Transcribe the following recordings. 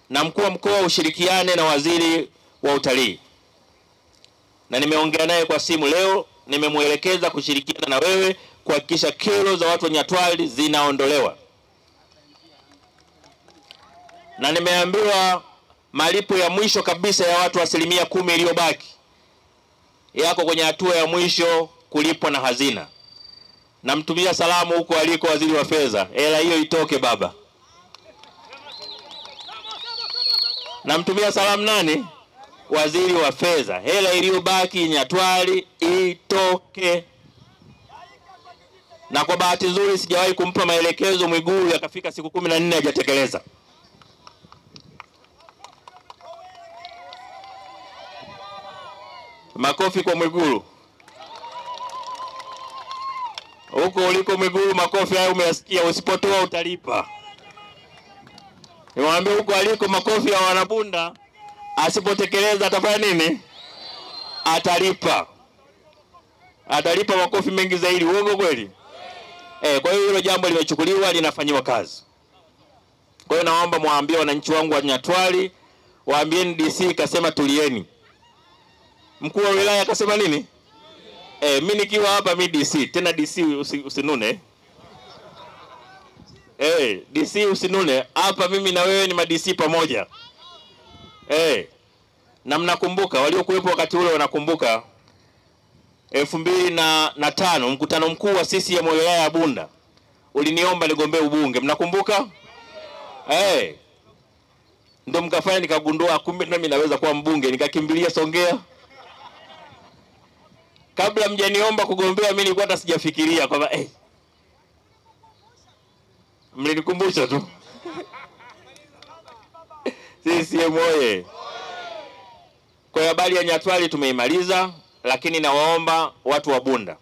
Na mkuu wa mkoa ushirikiane na waziri wa utalii. Na nimeongea naye kwa simu leo, nimemuelekeza kushirikiana na wewe kuhakikisha kero za watu wa Nyatwali zinaondolewa. Na nimeambiwa malipo ya mwisho kabisa ya watu 10% iliyobaki yako kwenye hatua ya mwisho kulipwa na hazina. Namtumia salamu huko aliko waziri wa fedha, hela hiyo itoke baba. Namtumia salamu nani? Waziri wa fedha, hela iliyobaki Nyatwali itoke. Na kwa bahati nzuri sijawahi kumpa maelekezo Mwigulu yakafika siku 14 hajatekeleza. Makofi kwa Mwigulu. Huko uliko Mwigulu, makofi hayo umeyasikia, usipotoa utalipa. Niwaambie huko aliko makofi ya wanabunda, asipotekeleza atafanya nini? Atalipa. Atalipa makofi mengi zaidi. Uongo kweli? Kwa hiyo hilo jambo limechukuliwa, linafanywa kazi. Kwa hiyo naomba muambie wananchi wangu wa Nyatwali, waambieni DC kasema tulieni. Mkuu wa wilaya akasema nini? Mimi nikiwa hapa mi DC, tena DC usinune. DC usinune, hapa mimi na wewe ni ma DC pamoja. Na mnakumbuka waliokuwepo wakati ule wanakumbuka 2005 mkutano mkuu wa CCM wilaya ya Bunda uliniomba nigombee ubunge, mnakumbuka? Ndio mkafanya nikagundua kumbe nami naweza kuwa mbunge, nikakimbilia Songea. Kabla mjaniomba kugombea mimi nilikuwa hata sijafikiria kwamba mlinikumbusha tu. CCM oye. Kwa habari ya Nyatwali tumeimaliza, lakini nawaomba watu wa Bunda,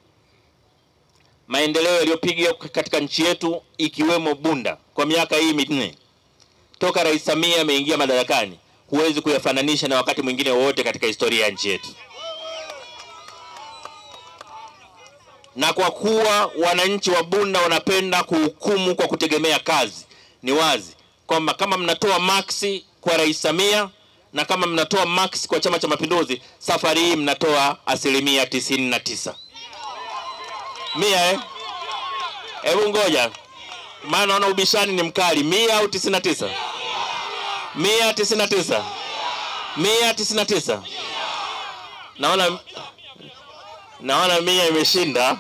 maendeleo yaliyopiga katika nchi yetu ikiwemo Bunda kwa miaka hii minne toka Rais Samia ameingia madarakani, huwezi kuyafananisha na wakati mwingine wowote katika historia ya nchi yetu. Na kwa kuwa wananchi wa Bunda wanapenda kuhukumu kwa kutegemea kazi, ni wazi kwamba kama mnatoa maksi kwa Rais Samia na kama mnatoa maksi kwa Chama cha Mapinduzi, safari hii mnatoa 99%. 100 Hebu ngoja, maana naona ubishani ni mkali. 100 au 99? 199. 199. Naona 100 imeshinda.